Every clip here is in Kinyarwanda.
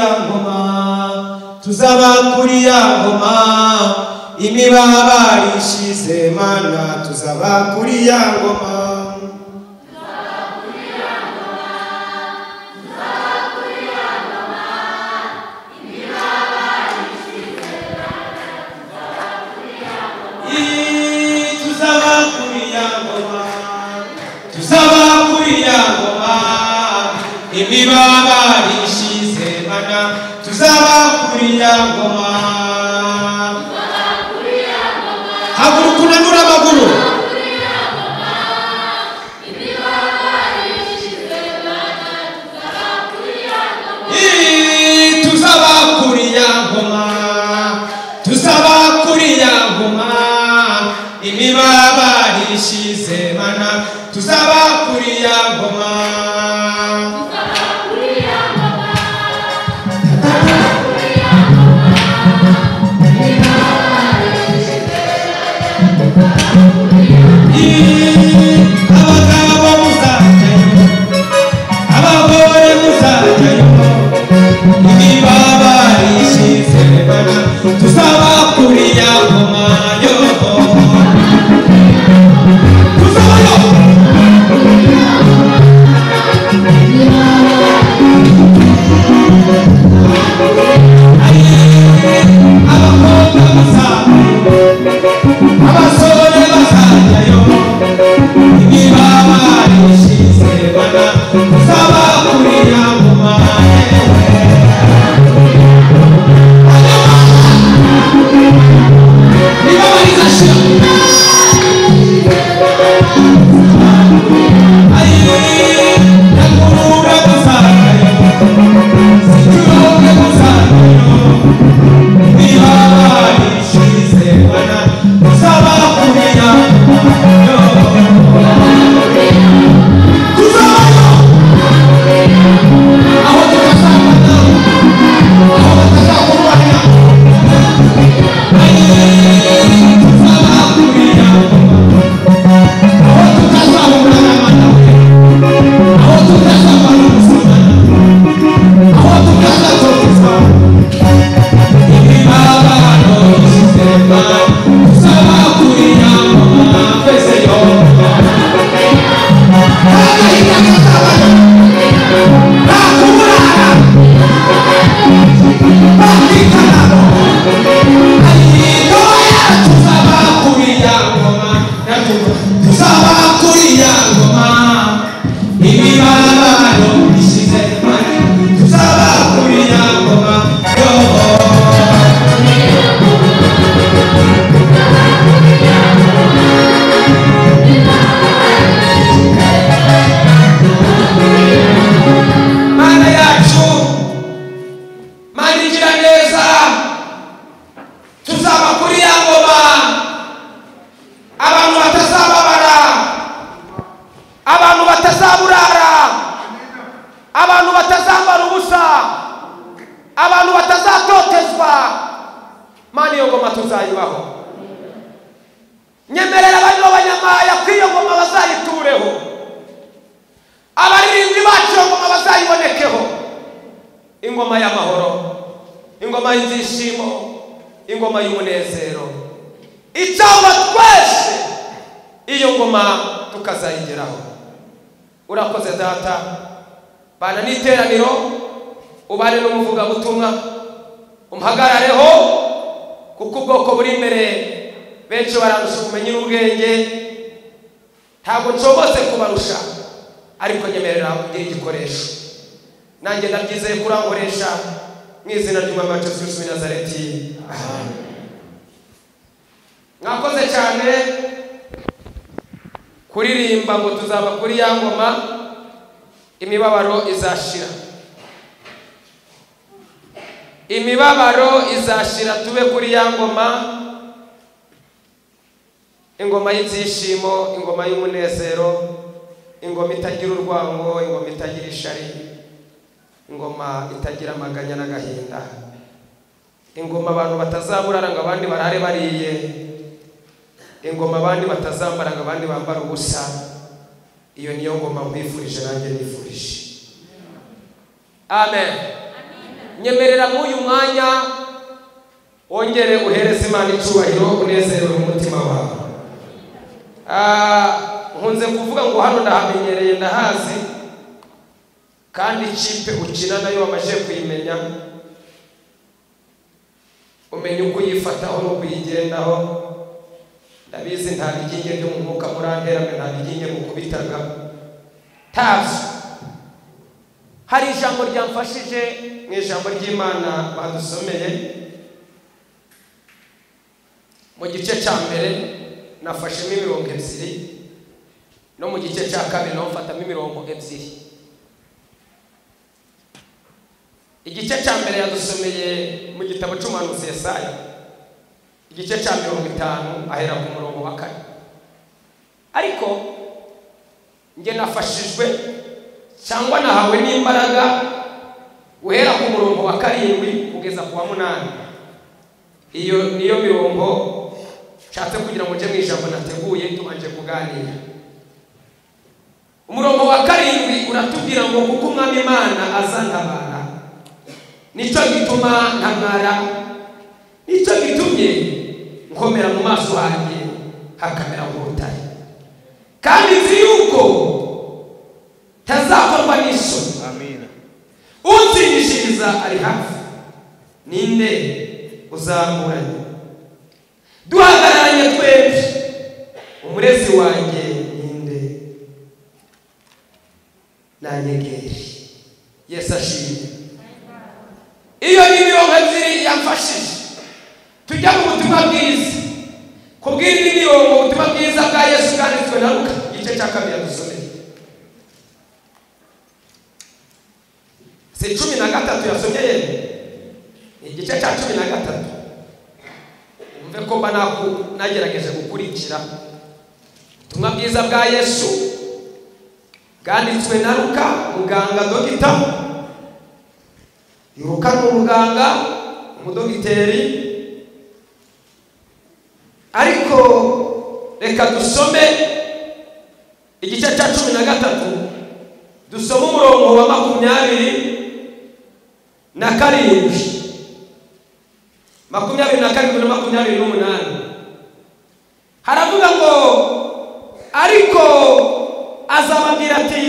kuri ya ngoma, tuzaba kuri ya ngoma, imibabaro ishize mana, tuzaba kuri ya ngoma. Tuzaba kuri ya ngoma, tuzaba kuri ya ngoma, imibabaro ishize mana, tuzaba kuri ya ngoma. Haguruka unanure amaguru. Tuzaba kuri ya ngoma, tuzaba kuri ya ngoma, imibabaro ishize mana, tuzaba kuri ya ngoma. Abagabo muzajyayo, abagore muzajyayo, imibabaro ishize mana, tuzaba kuri ya ngoma yo. Tuzabayo. Abakobwa muzajyayo, abasore bazajyayo, imibabaro ishize mana, tuzaba kuri ya ngoma. Imibabaro izashira. Nyakurura muzajyayo, Sicuroge muzajyayo, imibabaro ishize mana, tuzaba kuri ya ngoma. Tuzabayo. Aho tutazabana, aho batazakurwanya, tuzaba kuri ya ngoma. Aho tutazahura mana, aho tutazabana ubuzima, aho tutazatotezwa, imibabaro ishize mana, tuzaba kuri ya ngoma twese yo. Agahinda kazabayo, nta kuburara, nta tuzaba kuri ya ngoma, tuzaba kuri ya ngoma, imibabaro ishize mana, tuzaba kuri ya ngoma yo. Mana yacu, Mana igira neza, tuzaba kuri ya ngoma, abantu batazababara, abantu batazaburara, abantu batazambara ubusa, abantu batazatotezwa. Mana iyo ngoma tuzayibaho. Nyemerera abandi b'abanyamaya ko iyo ngoma bazayitureho, abaririmbyi bacu iyo ngoma bazayibonekeho. Ingoma y'amahoro, ingoma y'ibyishimo, ingoma y'umunezero, icyangwa twese iyo ngoma tukazayigeraho. Urakoze data, bana n'iteraniro, ubane n'umuvugabutumwa, umuhagarareho, kuko ubwoko buri imbere benshi bararusha ubumenyi n'ubwenge, ntabwo nshobotse kubarusha, ariko nyemerera ugire igikoresho. Nanjye ndabyizeye kurankoresha mu izina ry'Umwami wacu Yesu Kristo w'i Nazareti. Amen. Mwakoze cyane kuririmba ngo tuzaba kuri ya ngoma, imibabaro izashira. Imibabaro izashira, tube kuri ya ngoma, ingoma y'ibyishimo, ingoma y'umunezero, ingoma itagira urwango, ingoma itagira ishari, ingoma itagira amaganya n'agahinda, ingoma abantu batazaburara ngo abandi barare bariye, ingoma abandi batazambara ngo abandi bambara ubusa. Iyo niyo ngoma nkwifurije, nanjye nifurije. Amen. Nyemerera mw'uyu mwanya wongere uhereze Imana icyubahiro, unezerewe mu mutima wawe. Nkunze kuvuga ngo hano ndahamenyereye, ndahazi, kandi ikipe ukina nayo wamaze kuyimenya, umenya uko uyifataho no kuyigendaho. Ndabizi nta biginge byo mu mwuka murantera, nta biginge mukubitaga tabyo. Hari ijambo ryamfashije mu ijambo ry'Imana badusomeye mu gice cya mbere, nafashemo imirongo 2, no mu gice cya kabiri naho mfatamo imirongo 2. Igice cya mbere yadusomeye mu gitabo cy'umuhanuzi Yesaya, igice cya 50 ahera ku murongo wa 4. Ariko nge nafashijwe cyangwa nahawe n'imbaraga guhera ku murongo wa 7 kugeza ku wa 8. Iyo niyo mirongo nshatse kugira ngo nje mu ijambo nateguye tubanje kuganira. Umurongo wa 7 uratubwira ngo kuko Umwami Imana azantabara, nicyo gituma ntamwara, nicyo gitumye nkomera mu maso hanjye hakamera nk'urutare, kandi nzi yuko tazakorwa n'isoni. Amina. Unsindishiriza ari hafi, ninde uzamburanye? Duhagararanye twembi, umurezi wanjye ninde? Nanyegeri. Yesu ashimwe. Iyo ni imirongo 2 yamfashije. Tujya mu butumwa bwiza. Kubw'indi mirongo, ubutumwa bwiza bwa Yesu bwanditswe na Luka, igice cya 2 yadusomeye. Si 13 yasomye yene, ni igice cya 13. Umve ko mba nagerageje gukurikira ubutumwa bwiza bwa Yesu bwanditswe na Luka, muganga dogita. Luka ni umuganga, umudogiteri. Ariko reka dusome igice cya 13, dusome umurongo wa 27, 27 na 28. Haravuga ngo ariko azababwira ati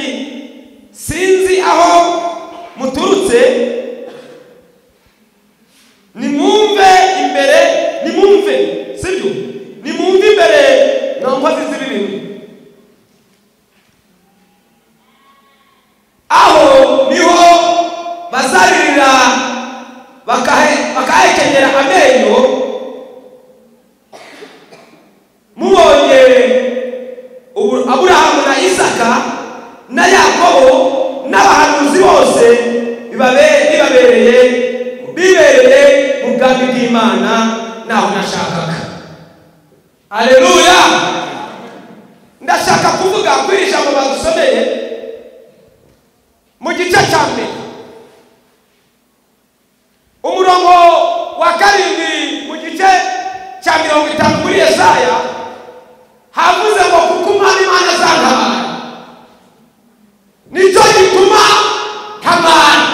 sinzi aho muturutse, nimwumve imbere, nimwumve, sibyo, nimwumve imbere mwa nkozi z'ibibi. Aho niho bazaririra bakahekenyera amenyo, mubonye Aburahamu na Isaka na Yakobo n'abahanuzi bose bibabereye mu bwami bw'Imana naho nashakaga. Haleluya. Ndashaka kuvuga kuri ijambo badusomeye mu gice cya mbere, umurongo wa 7 mu gice cya 50 muri Yesaya, havuze ngo kuko Umwami Imana azantabara, nicyo gituma ntabara,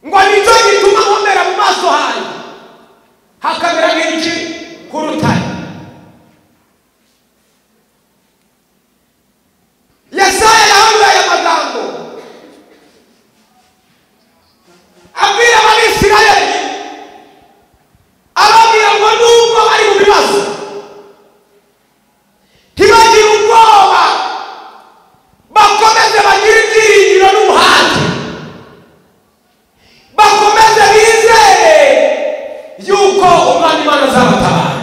ngo nicyo gituma nkomera mu maso hanjye hakamera nk'iki k'urutare. Yesaya yahanuye aya magambo abwira Abisirayeli, ababwira ngo nubwo bari mu bibazo ntibagire ubwoba, bakomeze bagire ibyiringiro n'umuhate, bakomeze bizere yuko Umwami Imana azabatabara.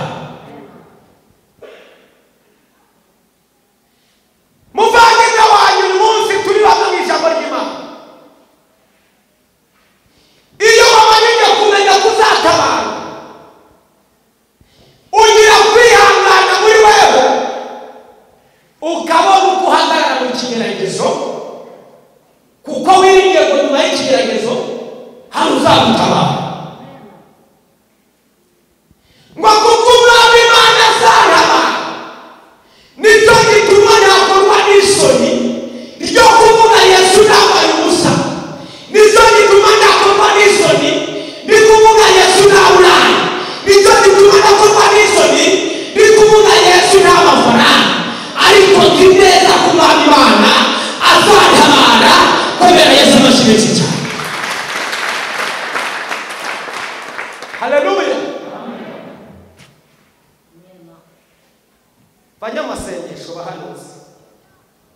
Banyamasengesho bahanuzi,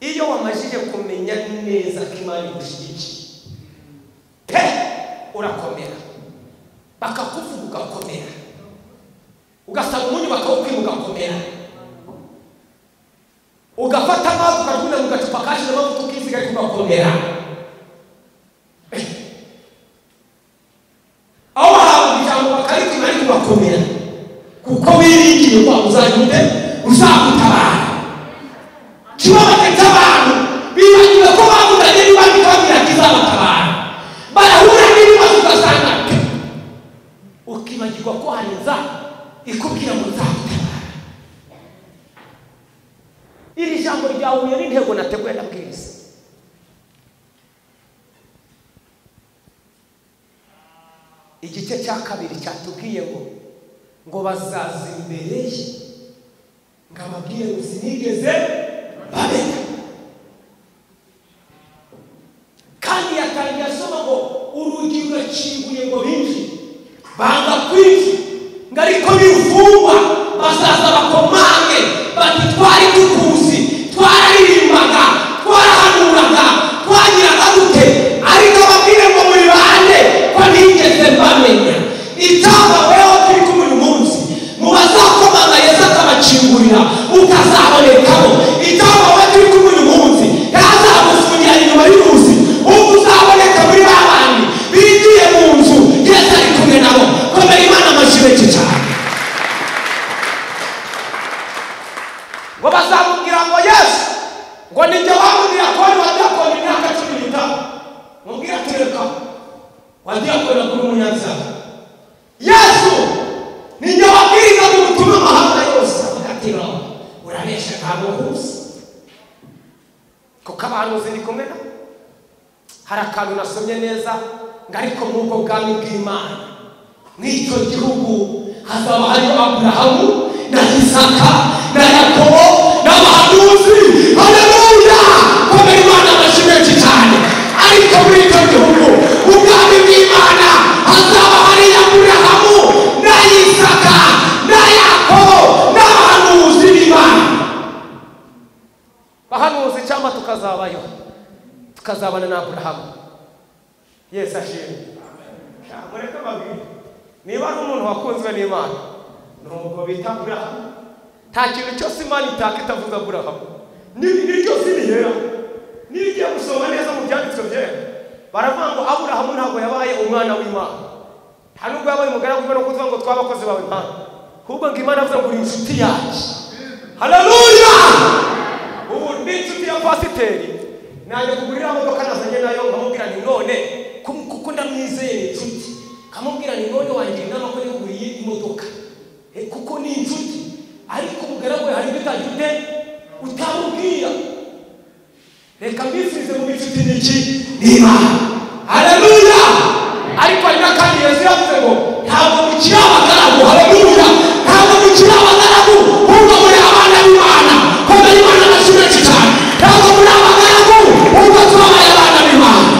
iyo wamajije kumenya neza ko Imana igushyigikiye pe, urakomera, bakakuvuga ugakomera, ugasaba umunyu bakawukwima ugakomera, ugafata amazi ukajugunya mu gacupa kashizemo amavuta ukisiga ariko ugakomera. Aho bahabwa ijambo bakarikwima ariko ugakomera, kuko wiringiye ko uzajya uzagutabara. Kibabaje cy'abantu bibagiwe ko bavuganye n'Imana ikababwira ko izabatabara, barahura n'ibibazo ugasanga ukibagirwa ko hari inzara ikubwira ngo nzagutabara. Iri jambo ryahuye n'intego nateguye ndabwiriza. Igice cya kabiri cyatubwiye ngo bazaza imbere ye ngo ababwire ngo sinigeze babenya. Kandi yatangiye asoma ngo urugi rurakinguye ngo binjire, banga kwinjira, ngo ariko nirufungwa bazaza bakomange bati twari tukuzi, twararirimbaga, twarahanuraga, twagiraga dute, ariko ababwire ngo muri bande ko ntigeze mbamenya. Icyaba weho turi kumwe uyu munsi mu bazakomanga Yesu akabakingurira ukazabonekamo. Icyaba weho turi kumwe uyu munsi ntazagufungira inyuma y'uruzi, ubwo uzaboneka muri ba bandi binjiye mu nzu Yesu ari kumwe nabo. Komera Imana amashyi menshi cyane. Ngo bazamubwira ngo Yesu ngo ni jye wamubwira ko wa diyakoni imyaka 15, mubwira ati reka wa diyakoni akora umunyabyaha. Yesu ni jye wabwirizaga ubutumwa amahanga yose, avuga ati no urabesha ntabwo nkuzi, kuko abahanuzi ndi kumwe nabo. Hari akantu nasomye neza ngo ariko muri ubwo bwami bw'Imana mw'icyo gihugu hazaba hariyo Aburahamu na Isaka na Yakobo n'abahanuzi. Haleluya! Komera Imana amashyi menshi cyane. Ariko muri icyo gihugu ubwami bw'Imana hazaba hariyo Aburahamu na Isaka na Yakobo n'abahanuzi b'Imana. Bahanuzi cyangwa tukazabayo, tukazabana na Aburahamu. Yesu ashimwe. Mureke mbabwire, niba ari umuntu wakunzwe n'Imana ni umugabo bita Aburahamu. Nta kintu cyose Imana itaka itavuze Aburahamu. N'iryo zirihera, niyo ugiye gusoma neza mu byanditswe byera baravuga ngo Aburahamu ntabwo yabaye umwana w'Imana, nta nubwo yabaye umugaragu no kuvuga ngo twabakozi bawe Imana, ahubwo ngo Imana avuze ngo uri inshuti yanjye. Haleluya! Ubu ndi inshuti ya pasiteri, najya kugurira imodoka nazanye nayo nkamubwira nti none kuko ndamwizeye ni inshuti, nkamubwira nti none wangira inama ko nikuguriye imodoka kuko ni inshuti, ariko umugaragu we hari ibyo utagira ute utamubwira. Reka mbifurize mu inshuti niki n'Imana. Haleluya! Ariko hari n'akandi Yesu yavuze ngo ntabwo mukiri abagaragu. Haleluya! Ntabwo mukiri abagaragu, ahubwo muri abana b'Imana. Komera Imana amashyi menshi cyane. Ntabwo muri abagaragu, ahubwo tubabaye abana b'Imana.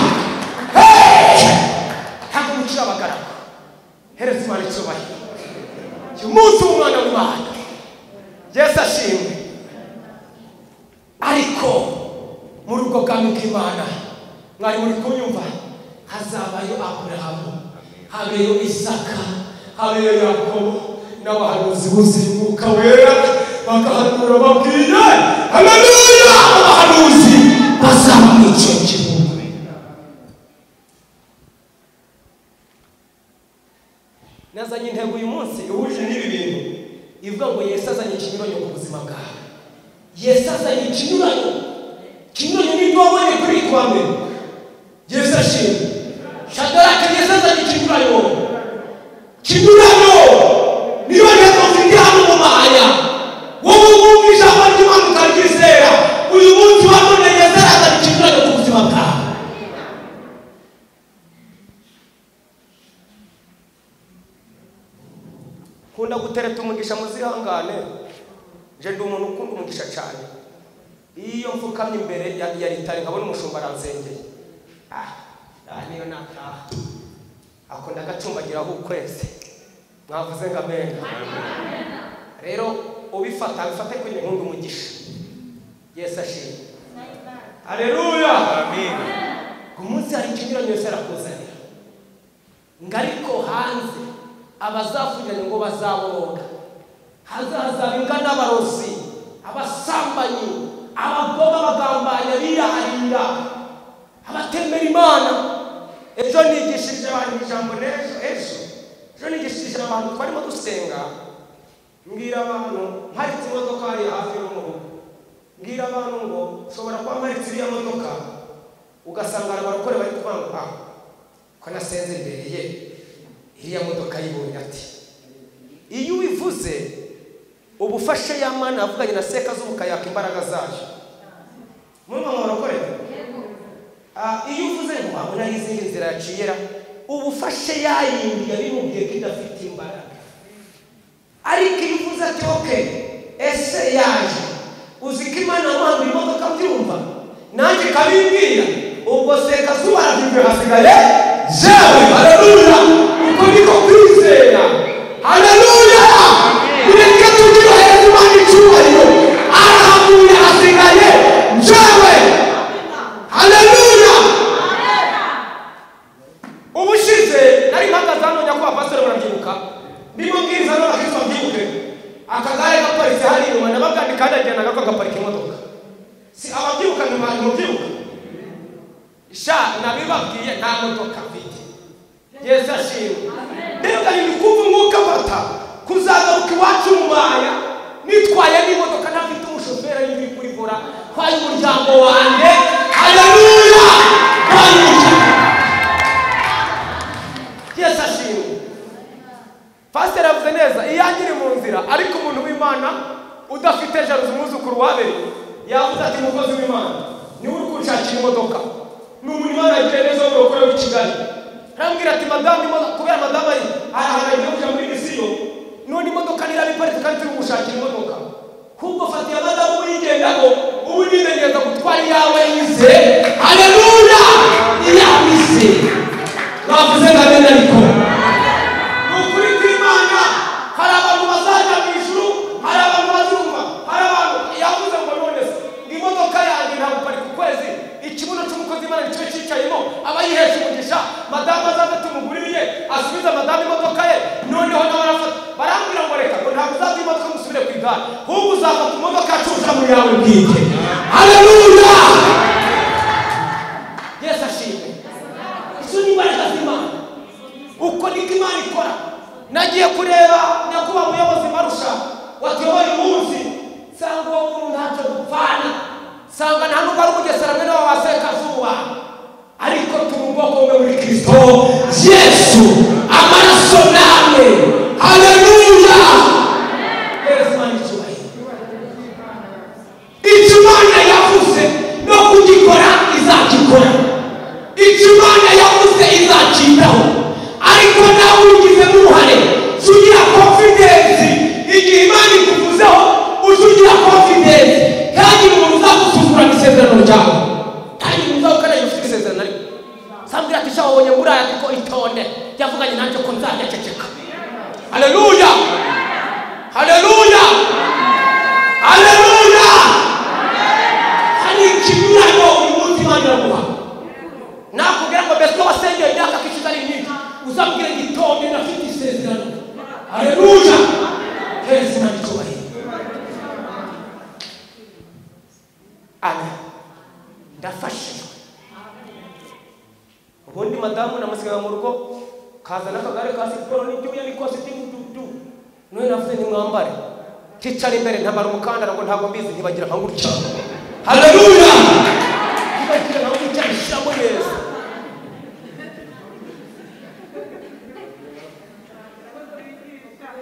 Ntabwo mukiri abagaragu. Hereza Imana icyubahiro. Uyu munsi w'umwana w'Imana. Yesu ashimwe. Ariko muri ubwo bwami bw'Imana mwari muri kunyumva, hazabayo Aburahamu, habeyo Isaka, habeyo Yakobo n'abahanuzi buzuye Umwuka Wera, bagahanura babwiye. Haleluya! Abahanuzi bazaba muri icyo gihugu. Nazanye intego uyu munsi ihuje n'ibi bintu ivuga ngo Yesu azanye ikinyuranyo ku buzima bwawe. Yesu azanye ikinyuranyo. Ikinyuranyo n'ibyo wabonye kuri kwa mbere. Yesu ashimwe. Shadaraka, Yesu azanye ikinyuranyo. Ikinyuranyo niyo ntego mfite hano mu mahaya. Wowe wumva ijambo ry'Imana ukaryizera, uyu munsi wa none Yesu azanye ikinyuranyo ku buzima bwawe. Kunda gutereta umugisha muzihangane. Je ndi umuntu ukunda umugisha cyane. Iyo mfukamye imbere ya ritari nkabona umushumba aransengeye, niyo nataha ako ndagacumbagiraho ukwezi. Mwavuze ngo amen. Rero ubifata bifate kuri nkunda umugisha. Yesu ashimwe. Haleluya. Amen. Umunsi hari ikinyuranyo Yesu arakuzanira. Ngariko hanze abazafungiranye ngo bazaboroga. Hanze hazaba imbwa n'abarozi, abasambanyi, abagoma bagambanya birarira, abatemera Imana. Ejo nigishije abantu ijambo n'ejo ejo. Ejo nigishije abantu twarimo dusenga. Mbwira abantu mparitse imodoka hari hafi yo mu rugo. Mbwira abantu ngo ushobora kuba mparitse iriya modoka ugasanga abarokore bari kuvuga ngo ah ko nasenze imbere ye iriya modoka yibonye ati. Iyo ubivuze ubufashe ya Mana avuganye na Sekazuba ukayaka imbaraga zayo. Murumva mwarokore? Iyo uvuze ngo abona izindi nzira yaciyera ubufashe yayindi yabimubwiye ko idafite imbaraga. Ariko iyo uvuze ati okay ese yaje uzi ko Imana yamuhaye imodoka mbyumva nanjye ikabimbwira ubwo Sekazuba arabimbwira hasigaye jewe. Haleluya. Uko niko kwizera. Haleluya. Ureke tugirohereza Imana icyubahiro. Arahavuye hasigaye jewe. Haleluya. Ubushize nari mpagaze hano nyakubahwa pastor murabyibuka ndimo mbwiriza n'abakristo babyibuke akagare gaparitse hari inyuma nabagandi kandi agenda gako gaparika imodoka. Si ababyibuka ntimubyibuka. Sha nabibabwiye nta modoka mfite. Yesu ashimwe. Mbega ni kumva umwuka mfata kuzagaruka iwacu mu maya nitwaye n'imodoka ntafite umushoferi ari kuri vora kwaye umuryango wanjye. Haleluya. Kwaye umuryango. Yesu ashimwe. Pastor avuze neza iyanjye iri mu nzira ariko umuntu w'Imana udafite jaruzi umwuzukuru wabere yavuze ati umukozi w'Imana niwe uri kunshakira imodoka. Ni umuntu Imana yagiriye neza w'umurokore w'i Kigali. Arambwira ati madamu imodoka kubera madamu ari ahantu kujya muri misiyo none imodoka nirabiparitse kandi turi gushakira imodoka. Ahubwo fatiye madamu uyigendaho ubu nimenyereza gutwara iyawe yize. Haleluya. Iyawe ize. Bavuze ngo amen ariko. Ni ukuri kw'Imana hari abantu bazajya mu ijuru, hari abantu bazumva, hari abantu yavuze ngo none se imodoka yanjye ntabwo parika ukwezi ikibuno cy'umukozi Imana nicyo cyicayemo aba yihesha umugisha madamu azaza tumuguririye asubiza madamu imodoka ye noneho nawe arafata barambwira ngo reka ngo ntabwo uzava imodoka ngo usubire ku igare ahubwo uzava ku modoka yacuruza mu yawe bwite. Haleluya. Yesu ashimwe. Izo ni imbaraga z'Imana. Uko niko Imana ikora. Nagiye kureba nyakubahwa muyobozi Marusha watuyoboye umunsi nsanga uwo muntu ntacyo dupfana nsanga nta nubwo ari umugesera mwene wa Sekazuba ariko turi ubwoko bumwe muri Kristo Yesu amaraso namwe. Haleluya. Yesu Imana icyubahiro. Icyo Imana yavuze no kugikora izakikora. Icyo Imana yavuze izacyitaho. Ariko nawe ubigizemo uruhare ugira confidence igihe Imana ikuvuzeho ugira confidence kandi umuntu uzagusuzugura isezerano ryawe kandi umuntu uzawukana ufite isezerano ariko sambwira ati sha wabonye nguraya ariko itonde yavuganye nanjye ko nzajya ceceka. Haleluya. Haleluya. Haleluya. Hari ikinyuranyo uyu munsi Imana iraguha. Nakubwira ngo mbese wasengeye imyaka kishize ari myinshi uzabwira igitonde nafite isezerano. Haleluya. Yesu Imana icyubahiro. Amen. Ndafashijwe. Ubundi madamu namusigaye mu rugo kazana akagare ka siporo n'ibyuya n'ikositimu dudu none navuze ntimwambare kicara imbere ntamara umukandara ngo ntabwo mbizi ntibagira nka gutya. Haleluya. Ntibagira nka gutya ishyiramo neza.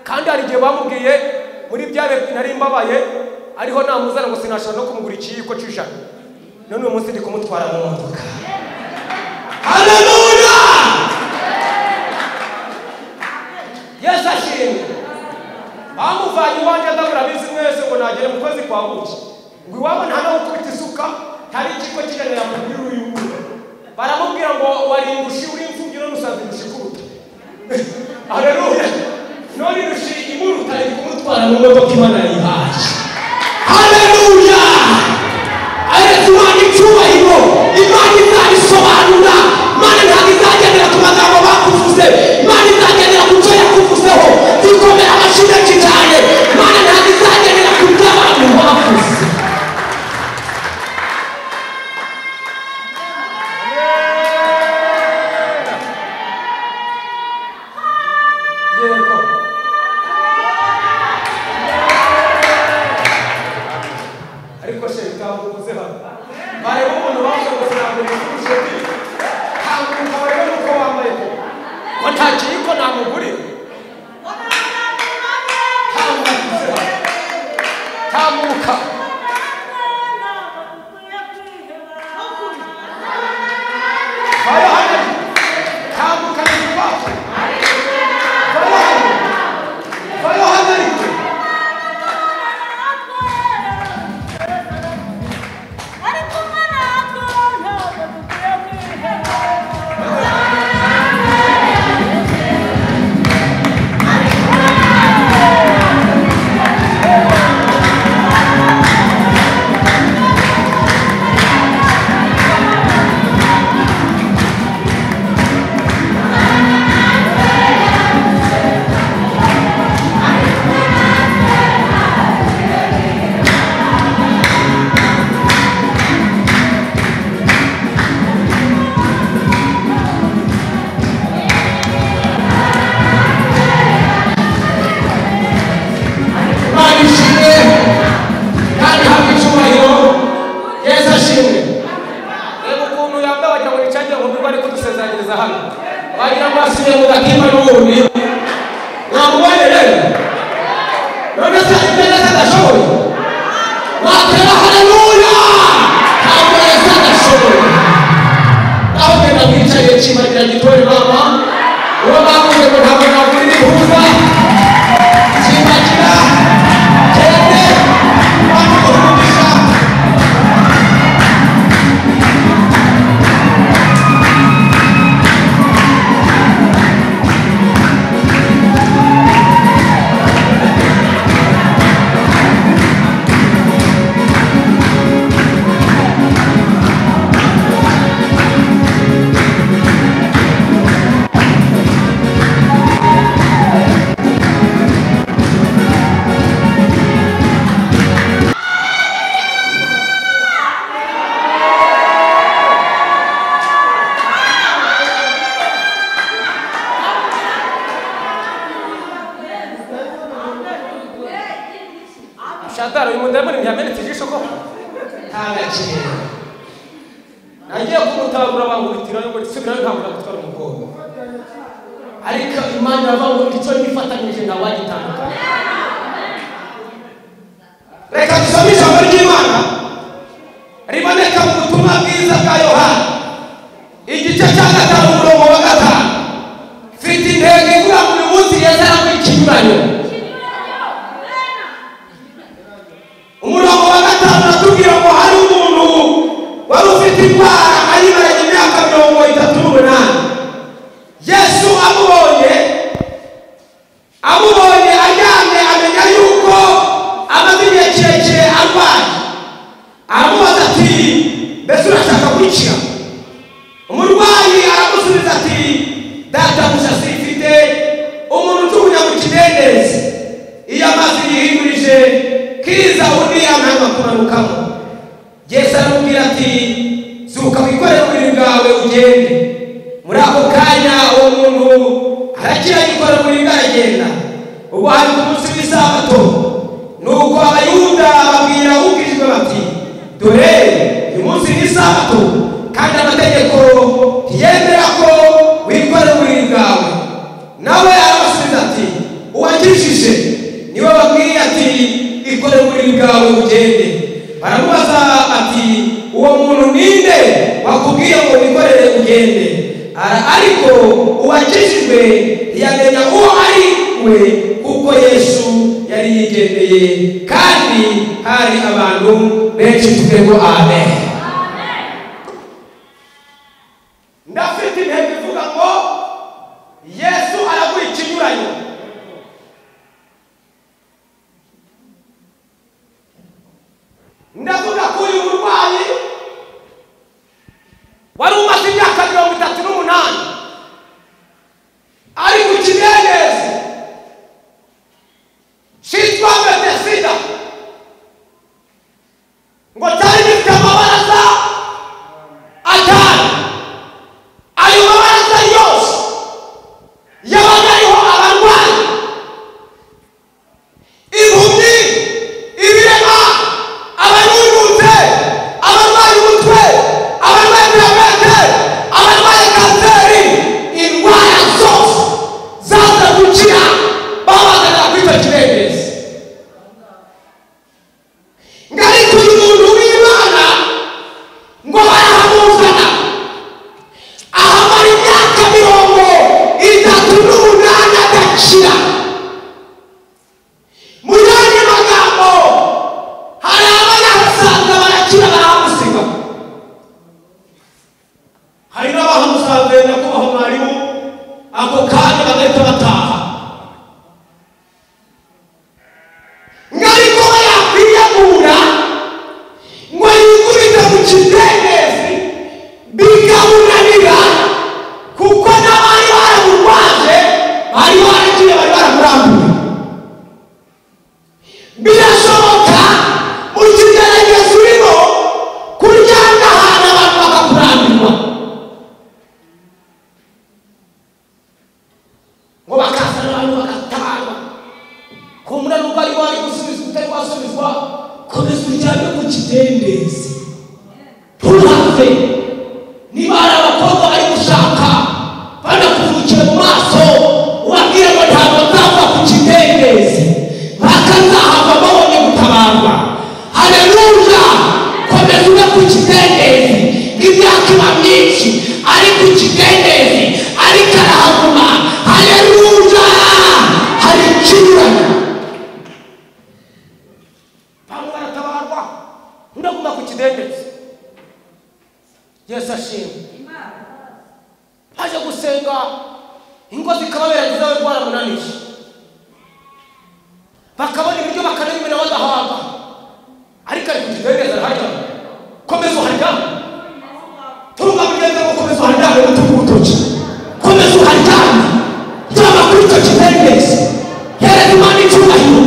Kandi hari igihe bamubwiye muri bya nari mbabaye ariho namuzana ngo sinashobora no kumugura ikiyiko cy'ijana none uyu munsi ndi kumutwara mu modoka. Haleluya. Yesu ashimwe. Bamuvanye iwanjye ndabura bizi mwese ngo nagere mu kwezi kwa buki ngo iwabo nta no gukubita isuka hari ikiko cy'ijana yamubwira uyu baramubwira ngo wari indushi uri imfubyi none usanze indushi ikuruta. Haleluya. None indushi imuruta iri kumutwara. kumutwara mu modoka Imana yayihaye. Haleluya! Aretse Imana icyubahiro, Imana izabisobanura. Imana ntabwo izagendera ku magambo bakuvuze, Imana izagendera ku cyo yakuvuzeho. Zikomera amashyi menshi cyane. Imana ntabwo izagendera ku byo abantu bavuze. Yego. Ariko se bitavuze hano. Bareba umuntu bavuze ngo sinabwo nifuje bi. Kanguka barebe nuko wambaye ko. Ko nta kiyiko namugurira. Tambuka. Tambuka. Vayo hano. Tambuka ni kwako. Vayo hano. Vayo hano ariko. Imana ishimwe kandi habwe icyubahiro. Yesu ashimwe. Reba ukuntu yambaye wagira ngo ni cyagiye ngo ari kudusezeranyiriza hano. Wagira ngo asubiye mu gatimba n'ubundi. Mwamubonye rero? None se ibyo Yesu adashoboye? Watera haleluya! Ntabwo Yesu adashoboye. Aho genda mwicaye kimagira gitore mama. Uwo bavuze ngo ntabwo nagurira impuza. Kimagira gende Imana iguhe umugisha. Shatari uyu mudayimoni ntiyamenetse ijisho ko nta gaciro. Nagiye kumutabura bangurutira ngo nsubirayo ntabwo nagutwara umukobwa. Ariko Imana iravuga ngo icyo nifatanyije ntawagitandukanya. Reka dusome ijambo ry'Imana riboneka mu butumwa bwiza bwa Yohana igice cya 5 umurongo wa 5. Mfite intego ivuga ngo uyu munsi Yesu araguha ikinyuranyo. Umurongo wa 5 uratubwira ngo hari umuntu wari ufite indwara ayimaranye imyaka 38. Yesu amubonye aryamye amenya yuko amaze igihe kirekire arwaye. Aramubaza ati mbese urashaka gukira? Umurwayi aramusubiza ati databuja simfite umuntu ujugunya mu kidendezi, iyo amazi yihindurije kiza undi amanga kumanukamo. Yesu aramubwira ati zuka wikorere uburiri bwawe ugende. Muri ako kanya uwo muntu arakira yikorera uburiri bwe aragenda. Ubwo hari ku munsi w'isabato. Nuko Abayuda babwira ukijijwe bati dore uyu munsi ni isabato kandi amategeko ntiyemera ko wikorera uburiri bwawe. Nawe arabasubiza ati uwakijije niwe babwiye ati ikorere uburiri bwawe ugende. Baramubaza ati uwo muntu ninde wakubwiye ngo wikorere ugende? Ariko uwakijijwe ntiyamenya uwo ari we kuko Yesu yari yigendeye kandi hari abantu benshi. Tuvuge ngo amen. Ndafite intego ivuga ngo Yesu araguha ikinyuranyo. Ngariko yakwiyagura ngo yikubite mu kidendezi bikamunanira, kuko n'abari baramurwaje bari baragiye, bari baramurambuye. Birashoboka mu kigeragezo urimo kuryama ahantu abantu bakakurambirwa, ngo bakazana abantu bagatabarwa. Kumura nubwo ari wari gusubizwa utari wasubizwa, komeza uryame ku kidendezi, ntuhave. Niba hari abakobwa bari gushaka banakuvukira mu maso, ubabwire ngo ntabwo nzava ku kidendezi mpaka nzahava babonye gutabarwa. Haleluya! Komeza ube ku kidendezi. Imyaka iba myinshi ari ku kidendezi, ariko arahaguma. Haleluya! Hari ikinyuranye, bamwe baratabarwa, undi aguma ku kidendezi. Yesu ashimwe. Baje gusenga ingo zikababera nziza, we rwaramunanije, bakabona ibiryo bakanabimena badahaga, ariko ari ku kidendezi araharyama. Komeza uharyame, tunga mugenzi wawe, komeza uharyame, utunge urutoki, komeza uharyame, ryama kuri icyo kidendezi, hereza Imana icyubahiro,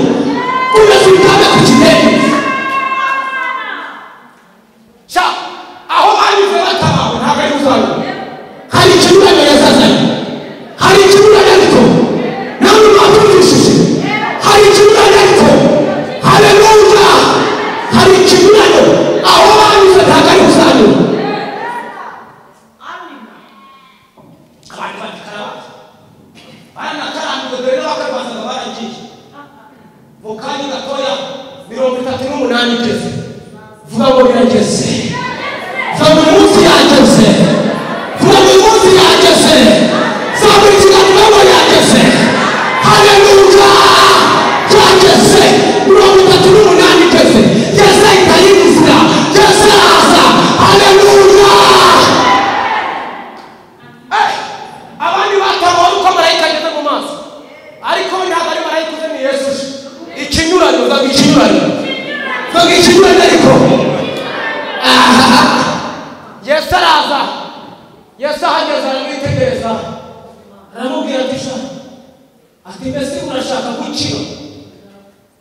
komeza uryame ku kidendezi. Sha, aho banyuze batabawe ntabwo ari uzanyura. Hari ikinyuranye yazazanye, hari ikinyuranye, ariko namwe mwabyumvishije, hari ikinyuranye ariko. Haleluya! Hari ikinyuranye, aho banyuze ntabwo ari uzanyura. Abantu batikarabaza baranakarambirwa, dore n'abakarwazaga baragiye. Mu kanya gatoya 38 igeze, vuga ngo birageze, vuga ngo uyu munsi yageze, vuga ngo uyu munsi yageze, zamura ikiganza ngo yageze. Haleluya! Yageze. 38 igeze, Yesu ahita yinjira, Yesu araza. Haleluya! Abandi batabawe uko marayika ageze mu maso, ariko we ntabwo ari marayika uze, ni Yesu uje. Ikinyuranyo, vuga ikinyuranyo, vuga ikinyuranyo ariko. Yesu araza. Yesu ahageze aramwitegereza, aramubwira ati sha, ati mbese urashaka gukira?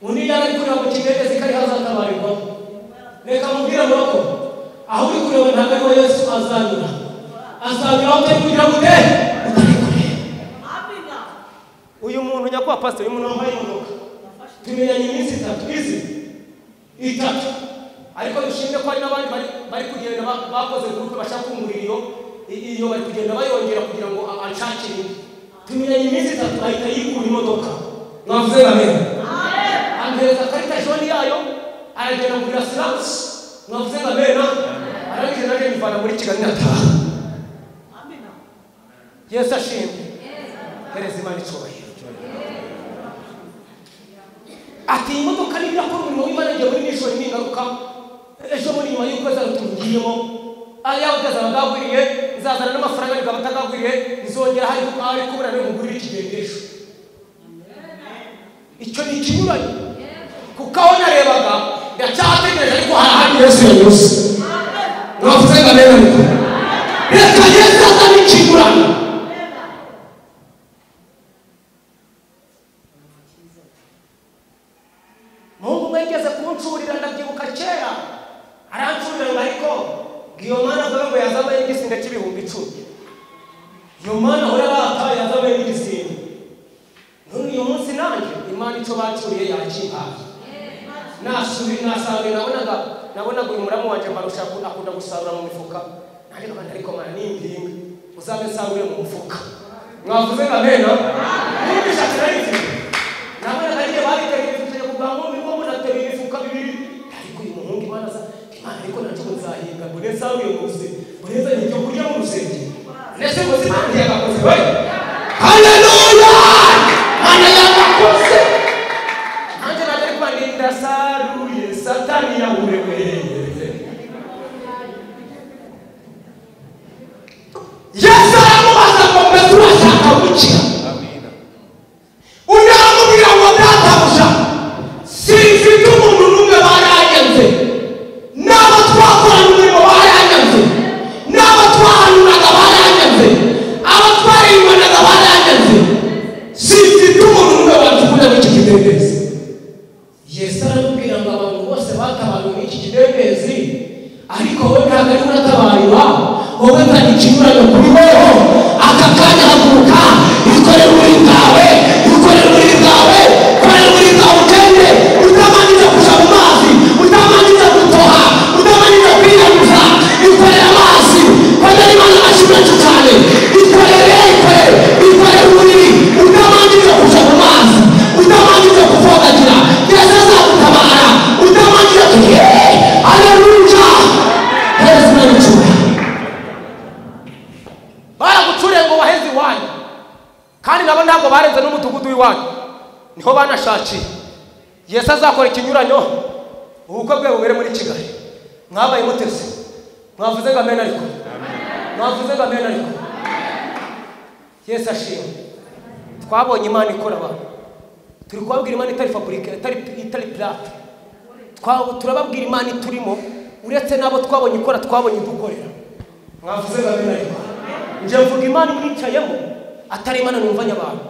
Undi yari ari kureba mu kidendezi ko ari hazatabarirwa. Reka mubwire muroko, aho uri kureba ntabwo ariho Yesu azanyura, azanyura aho utari kugira gute, utari kureba. Uyu muntu nyakubahwa pasiteri, uyu muntu wambaye imodoka, tumenyanye iminsi itatu izi itatu, ariko dushimye ko hari n'abandi bari kugenda bakoze gurupe bashaka kungurira iyo bari kugenda bayongera kugira ngo anshakire indi. Tumenyanye iminsi itatu ahita yikura imodoka. Mwavuze amen. Ampereza karita joni yayo, aragenda ngurira asiranse. Mwavuze amen. Arangije nanjye nyivana muri Kigali ndataha. Yesu ashimwe. Hereza Imana icyubahiro. Ati iyi modoka niba irakora umurimo w'Imana, igiye muri nijoro ningaruka ejo muri nyuma y'ukwezi tugiyemo, ayawe azaba agagwiriye, nzazana n'amafaranga nizaba atagagwiriye, nzongera hari ari kubura nkugurira ikigendesho. Icyo ni ikinyuranye, kuko aho narebaga ndacyategereje, ariko hari ahandi Yesu yanyuze. Mwavuze ngo amen. Ariko reka Yesu azane ikinyuranye. Muhungu umwe yigeze kuncurira, ndabyibuka kera, arancurira ngo ariko iyo mana avuga ngo yazambaye n'igisinde cy'ibihumbi 10, iyo mana ahora arata yazambaye n'igisinde. None uyu munsi nanjye Imana icyo bacuriye yakimpaye. Nasaruye, nabonaga uyu muramu wanjye mbarusha akunda gusarura mu mifuka, nanjye nkaba ariko mana nimpinga uzabe nsarure mu mufuka. Mwavuze ngo amen. N'ibishatsi nari mfite, nabonaga ari njye babiteguye ibifite ku bwa nkumbi ngo munateruye imifuka 2, ariko uyu muhungu Imana aza Imana, ariko nanjye ubu nzahinga mbone nsaruye mu rusengero, mbone nzanye ibyo kurya mu rusengero. Ndetse ngo si Imana yagakoze we. Haleluya! Imana yagakoze. Nanjye naje ariko ndasaruye, Satani yahurewe. Yesu aramubaza ngo mbese urashaka gukira? Undi aramubwira ngo databuja, simfite Yesu aramubwira ngo abantu bose batabawe n'iki kidendezi, ariko wowe ntabwo ari uratabarwa, wowe nta ikinyuranyo kuri weho. Aka kanya haguruka, ikorere uburiri bwawe, ikorere uburiri bwawe, korera uburiri bwawe ugende, utamanjiza kuja mu mazi, utamanjiza gutoha, utamanjiza kwiyaguza, ikorere amazi, korera Imana amashyi menshi cyane, ikorere, ikorere, ikorere uburiri, utamanjiza kuja mu mazi, utamanjiza kuvogagira, Yesu azagutabara, utamanjiza kuye, haleluya, heza Imana icyubahiro. Baragucuriye ngo waheze iwanyu, kandi nabo ntabwo barenze n'umudugudu w'iwanyu, niho banashakiye. Yesu azakora ikinyuranyo, ubukwe bwe bubere muri Kigali. Mwabaye muteze, mwavuze ngo amen ariko, mwavuze ngo amen ariko. Yesu ashimwe. Twabonye Imana ikora abantu, turi kubabwira Imana itari faburike, itari plate. Turababwira Imana iturimo, uretse n'abo twabonye ikora, twabonye idukorera. Mwavuze ngo amen ariko. Nje mvuga Imana imwicayemo, atari Imana numvanye abantu.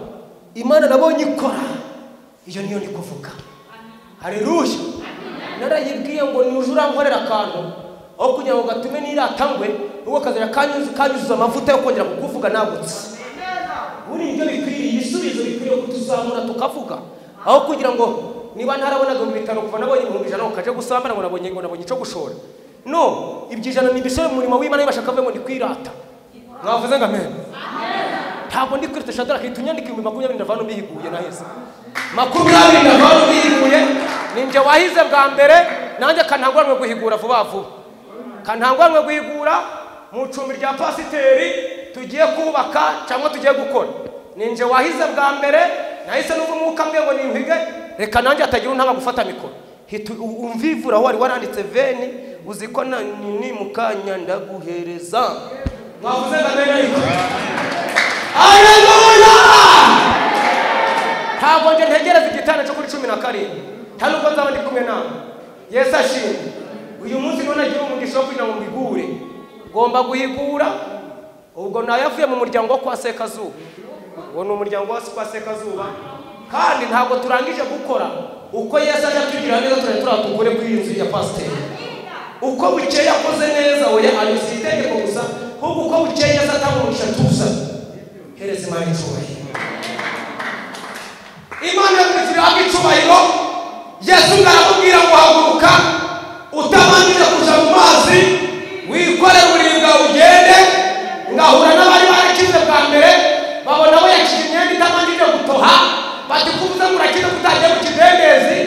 Imana nabonye ikora, iyo niyo ndi kuvuga. Haleluya. Narayibwiye ngo nuje urankorera akantu, aho kugira ngo gatume niratangwe, ubwo kazira kanyuzuza amavuta yo kongera kukuvuga nagutse. Buri ibyo bikwiriye, ibisubizo bikwiriye kutuzamura tukavuga, aho kugira ngo niba ntarabonaga 5,000 kuva nabonye 100,000 ngo kaje gusambana ngo nabonye ngo nabonye ico gushora. No, ibyo 100 ni ibishoro mu murimo w'Imana bashaka kuvuga ngo ndi kwirata. Mwavuze ngo amen. Ntabwo ndi kwirata. Shadrach itunyandika 20,000 ndavano mbihiguye naheze. 20 ndavano mbihiguye, ninje wahize bwa mbere, nanjye kantangwanwe guhigura vuba vuba. Kantangwanwe guhigura mu cumbi rya pasiteri tugiye kubaka cyangwa tugiye gukora. Ninje wahize bwa mbere, nahise numva umwuka mbwe ngo nimpige, reka nanjye atagira untanga gufata mikoro. Umvivura aho wari waranditse veni, uziko ni mukanya ndaguhereza. Mwavuze ngo amen ariko. Haleluya! Ntabwo nje ntegereza igitanda cyo kuri 17. Nta nubwo nzaba ndi kumwe nawe. Yesu ashimwe. Uyu munsi none nagira umugisha wo kugira ngo mbigure. Ngomba guhigura. Ubwo nayavuye mu muryango wo kwa Sekazuba. Uwo ni umuryango wa kwa Sekazuba. Kandi ntabwo turangije gukora. Uko Yesu aje atugira neza turatukure kuri iyi nzu ya pasiteri. Uko bukeye yakoze neza, oya ayo si itegeko gusa, ahubwo uko bukeye Yesu atanga umugisha tuza. Hereza Imana icyubahiro. Imana yakurikiraga icyubahiro. Yesu aramubwira ngo haguruka, utamanjije kuja mu mazi, wikorere uburiri bwawe ugende. Ngahura n'abari barakize bwa mbere, babona we yakije imyenda itamanjije gutoha, bati kuvuze ngo urakize kutagiye mu kidendezi.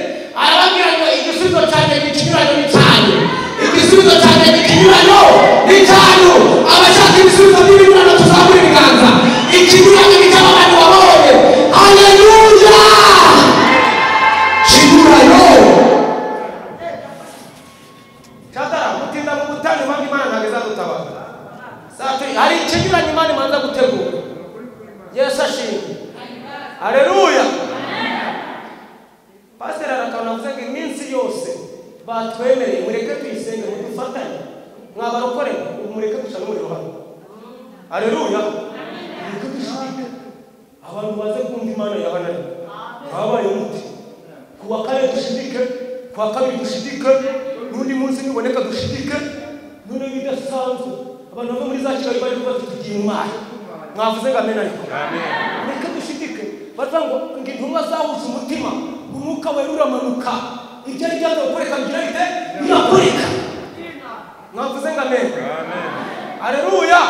Arababwira ngo igisubizo cyanjye ni ikinyuranyo ni cyanyu, igisubizo cyanjye ni ikinyuranyo ni cyanyu. Abashaka ibisubizo by'ibinyuranyo tuzamure ibiganza. Ikinyuranyo ni cy'abantu babonye. Haleluya! Kinyuranyo. Chatara mutinda mu butani mpamvu Imana ntabwo izadutabara. Hari ikinyuranyo Imana imanza gutegura. Yesu ashimwe. Haleluya. Pastor arakana avuze ngo iminsi yose batwemereye mureke tuyisenge mudufatanye, mwabarokore mureke ducane umuriro hano. Haleluya. Mureke dushike abantu baze kumva Imana yabananiye. Habaye umuti kuwa kane dushidike, kuwa kabiri dushidike, n'undi munsi niboneka dushidike, none bidasanzwe abantu bava muri za Kigali bari kuba tugiye mu mari. Mwavuze ngo amen ariko. Mureke dushidike. Bavuga ngo intumwa zahuje umutima, umwuka wera uramanuka, ibyo ari byaza gukoreka bigira bite? Birakoreka. Mwavuze ngo amen. Haleluya.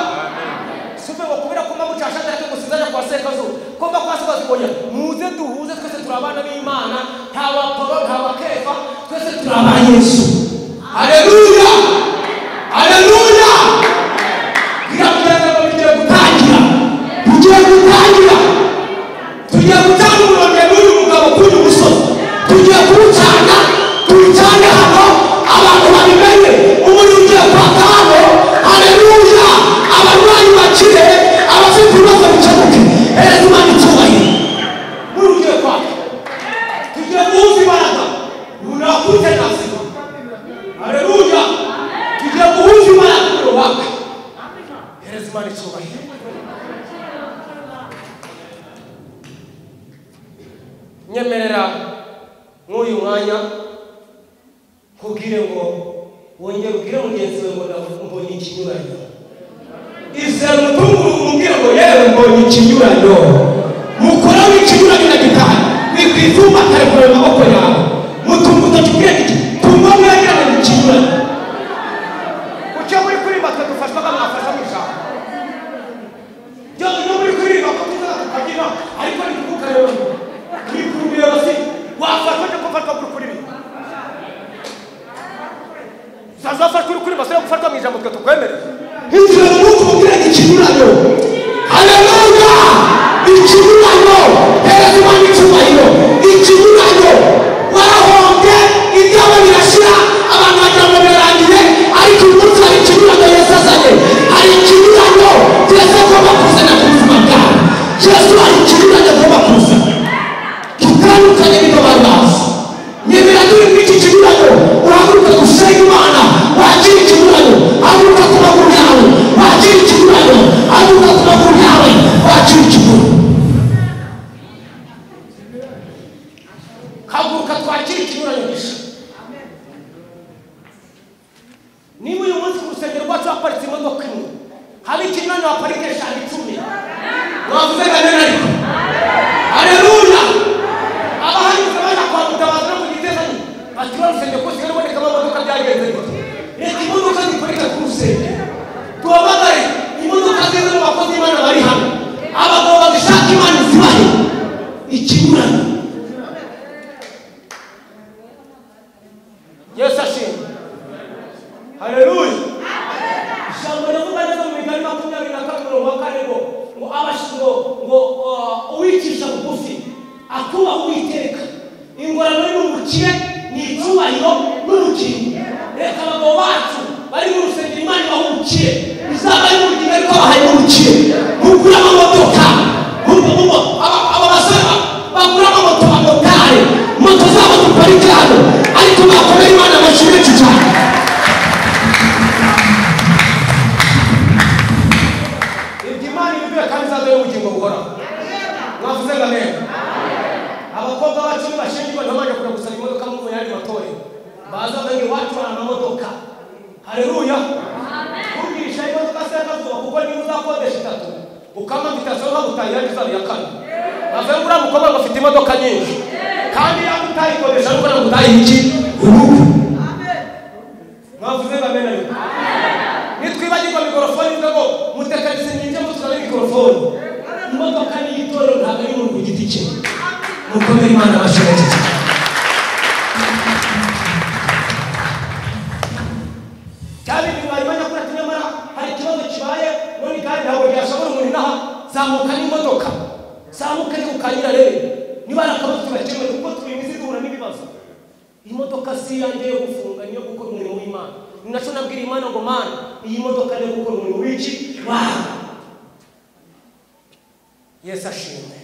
Suve ngo kubera ko mbamucasha ariko gusizaje kwa Sekazuba, ko mba kwa Sekazuba oya, muze duhuze twese turi abana b'Imana, nta wa Pawulo nta wa Kefa, twese turi aba Yesu. Haleluya. Haleluya. Biragaragara ko bigiye gutangira. Tugiye gutangira. Tugiye gutanga umuriro n'uyu mugabo kuri uyu musozi. Tugiye kuwucana, tuwucane hano, abantu babimenye. Umuriro ugiye kwaka hano. Haleluya. Abarwayi bakire, abafite ibibazo bikemuke. Hereza Imana icyubahiro. Umuriro ugiye kwaka. Tugiye guhuza imbaraga. Runakute nasiba. Umubwire ngo wongere ubwire mugenzi we ngo mbonye ikinyuranyo. Izere umutungo umubwire ngo yewe mbonye ikinyuranyo. Mukora w'ikinyuranyo na gitari wikwizuma telefone mu maboko yawe. Mutunguza kibwire kiti tumba mwegerane ikinyuranyo. Kucyo muri kuririmba twe dufashwaga mwafasha mu ijambo. Yo muri kuririmba ko tuza tukagira ariko ni kuvuka rero. Ni kurumira basi wafashwa cyo kufatwa kuri kuririmba. Zazafashwa kuri kuririmba sio kufatwa mu ijambo twe tukwemerera. Inzira mu mubwire ikinyuranyo. Haleluya! Ikinyuranyo hereza Imana icyubahiro. Ikinyuranyo warahombye ibyawe birashira abantu bagira ngo birarangiye, ariko uyu munsi hari ikinyuranyo Yesu azanye. Hari ikinyuranyo Yesu agomba kuzana ku buzima bwawe. Yesu hari ikinyuranyo agomba kuzana gitandukanye n'ibyo bari bazi. Nyemera turi muri iki kinyuranyo, uhaguruka gusenga Imana wakira ikinyuranyo. Haguruka ku maguru yawe wakira ikinyuranyo. Haguruka ku maguru yawe wakira ikinyuranyo. Haguruka twakira ikinyuranyo gisha. Niba uyu munsi ku rusengero rwacu haparitse imodoka imwe, haba ikinyuranyo haparika 5 10. Mwavuze ngo amen ariko. Haleluya! Abahanyuze baje kwa Mutabazi no ku Gitezanyi bati rwa rusengero ko rusigaye rubonekamo amamodoka byagenze bite? Reka imodoka ziparika ku rusengero. Duhamagare imodoka zize mu bakozi b'Imana bari hano. Abagabo bazishaka Imana zibahe ikinyuranyo. Yesu ashimwe. Haleluya. Ijambo rivuga neza mu migani 22:4 ngo abashingo ngo uwicisha bugufi akubaha Uwiteka, ingorano y'umukire ni icyubahiro n'ubugingo. Reka abagabo bacu bari mu rusengero Imana ibaha ubukire, izaba ari ubugingo ariko babahaye n'ubukire. Mugura amamodoka, aba basore bagura amamoto, abamotari, moto zabo duparike hano, ariko bakomera Imana amashyi menshi cyane. Ibyo Imana ibiduhe kandi izaduhe ubugingo buhoraho. Mwavuze ngo amen. Abakobwa bacu nibashingirwa ntibabanje kujya gusaba imodoka mu yandi matorero, baza bavuga iwacu hari amamodoka. Haleluya. Ntugirisha imodoka se y'akazuba, kuko niba uzakodesha 3 ukama invitation nkagutaha iyanjye izaba iya 4. Bavuye ngo uriya mukobwa ngo afite imodoka nyinshi, kandi yaba utayikodesha ariko ntabwo utayiha iki urugo. Mwavuze ngo amen ariko. Nitwibagirwa mikorofone ivuga ngo mutekanise nyinjye mutuzane mikorofone. Imodoka ni itorero ntabwo ari umuntu ku giti cye. Mukomere Imana amashyi menshi cyane. Cyane ntibabimenya ko ati nyamara hari ikibazo kibaye none kandi ntabwo byashobora umuntu inaha zamuka n'imodoka. Zamuka ni ukanyira rero. Niba ari akabazo tugakemura kuko turi imizi duhura n'ibibazo. Imodoka si iyanjye yo gufunga niyo gukora umurimo w'Imana. Ni nacyo nabwira Imana ngo Mana iyi modoka niyo gukora umurimo w'iki wawe. Yesu ashimwe.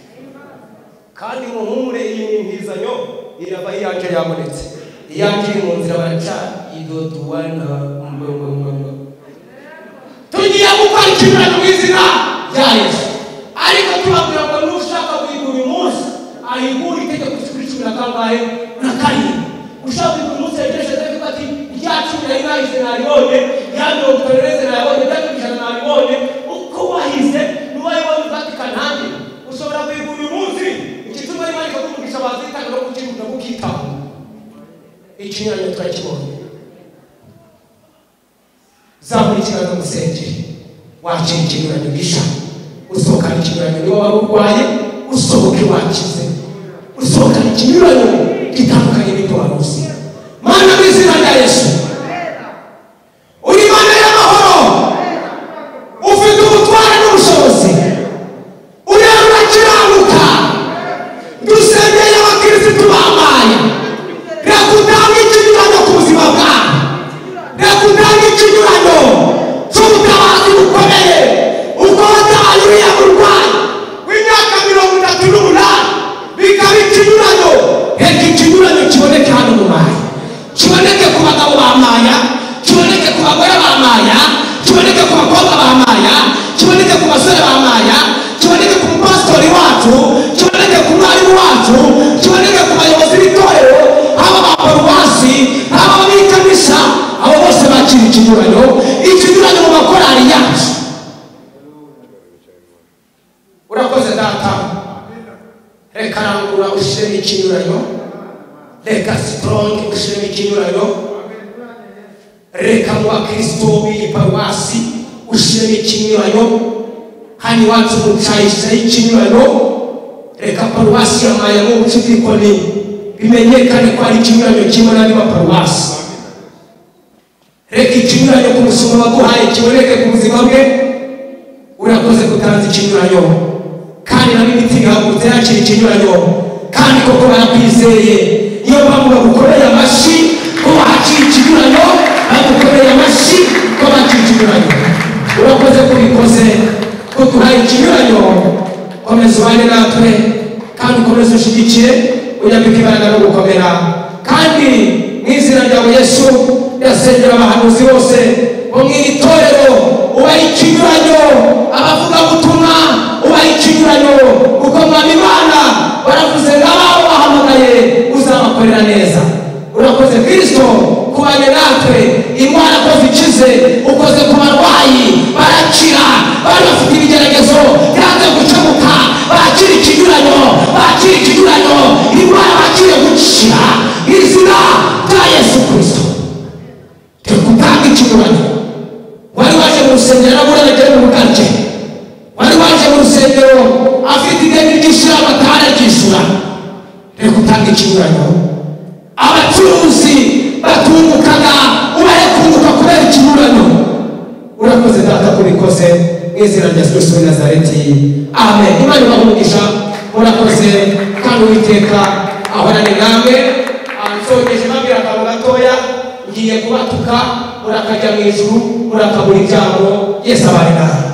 Kandi muhumure iyi ni impizanyo irava iyanjye yabonetse. Iyanjye iri mu nzira baracyayidoduwana. Tugiye gukora ikinyuranyo mu izina rya Yesu. Ariko tubabwira ngo n'ushaka kuyigura uyu munsi ayigure itegeko kuri 17. Ushaka kuyigura umunsi yegereje itegeko ati rya 10 nari nahize naribonye, rya 50 nayabonye, rya 100 nabibonye. Uko wahize n'uwayibonye ufatika ntange. Ushobora kuyigura uyu munsi igituma Imana ikakuvugisha bazitanga no kukibuka kukitaho. Ikinyuranyo twakibonye. Zamura ikiganza musengere wakira ikinyuranyo gisha. Usohokana ikinyuranyo niba wari urwaye usohoke wakize. Usohokana ikinyuranyo gitandukanye n'ibyo wari uzi. Mana mu izina rya Yesu, uri Imana y'amahoro, ufite ubutware n'ubushobozi, urera urakiranuka. Dusengeye abakirisitu bamaye, reka utange ikinyuranyo ku buzima bwawe, reka utange ikinyuranyo cy'ubutabazi bukomeye. Uko watabaye uriya murwayi w'imyaka 38 bikaba ikinyuranyo. Reka ikinyuranyo kiboneke hano mu mayi, kiboneke ku bagabo ba ikinyuranyo, reka Strong ushiremo ikinyuranyo, reka mu bakristo b'iyi paruwasi ushiremo ikinyuranyo, hano iwacu mu Cayi shiraho ikinyuranyo, reka paruwasi ya Maya mu Bucikikoni bimenyekane ko ari ikinyuranyo kimwe n'andi maparuwasi. Reka ikinyuranyo ku mushumba waguhaye kiboneke ku buzima bwe. Urakoze kutanza ikinyuranyo, kandi na mitima ihagurutse yakira ikinyuranyo, kandi koko barakwizeye. Niyo mpamvu bagukoreye amashyi ko wakira ikinyuranyo, bagukoreye amashyi ko bakira ikinyuranyo. Urakoze ko ubikoze, ko tuhaye ikinyuranyo. Komeza ubane natwe kandi ukomeze ushyigikiye, unyambike imbaraga no gukomera. Kandi mu izina ryawe Yesu, ndasengera abahanuzi bose bo mu itorero, ubahe ikinyuranyo, abavugabutumwa ubahe ikinyuranyo, kuko Mwami Imana baravuze ngo abawe wahamagaye uzabakorera neza. Urakoze Kristo kubanye natwe, indwara ko zikize, ukoze ku barwayi barakira, bari bafite ibigeragezo byanze gukemuka, bakira ikinyuranyo, bakira ikinyuranyo, indwara bakiriye gukira mu izina rya Yesu Kristo. Gutanga ikinyuranyo. Wari waje mu rusengero arabura agere mu bugarye, wari waje mu rusengero afite ideni ryishyura amatara aryishyura. Reka utanga ikinyuranyo. Abacuruzi batungukaga ubahe kunguka kubera ikinyuranyo. Urakoze Data kubikoze mu izina rya Yesu Kristo w'i Nazareti, amen. Imana ibahe umugisha, murakoze kandi Uwiteka ahorane namwe. Nsogeje mbabwira akantu gatoya, ngiye kubatuka murakajya mu ijuru, murakabura ibyago. Yesu abane namwe.